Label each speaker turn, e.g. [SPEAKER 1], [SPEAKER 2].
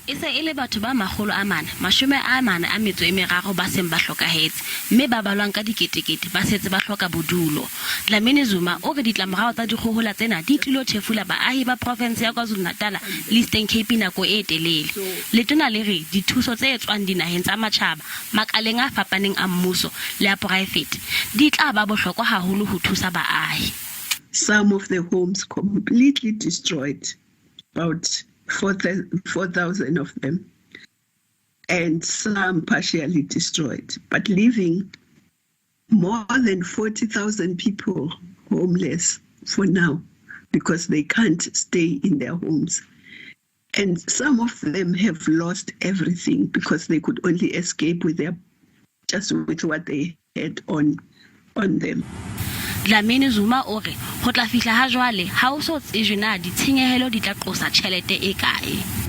[SPEAKER 1] E se e le batho ba 443 ba seng ba hlokahetse mme ba balwang ka diketekete ba setse ba hloka bodulo. Dlamini Zuma o re ditlamorao tsa dikgohola tsena di tlilo thefula baahi ba profense ya KwaZulu-Natala le Eastern Cape nako e telele. Letona le re dithuso tse tswang dinaheng tsa matjhaba, makaleng a fapaneng a mmuso le a poraefete di tla ba bohlokwa haholo ho thusa baahi.
[SPEAKER 2] Some of the homes completely destroyed, about 4,000 of them, and some partially destroyed, but leaving more than 40,000 people homeless for now because they can't stay in their homes. And some of them have lost everything because they could only escape with their just with what they had on them.
[SPEAKER 1] Dlamini Zuma o re ho tla fihla ha jwale ha ho so tsejwe na ditshenyehelo di tla qosa tjhelete e kae.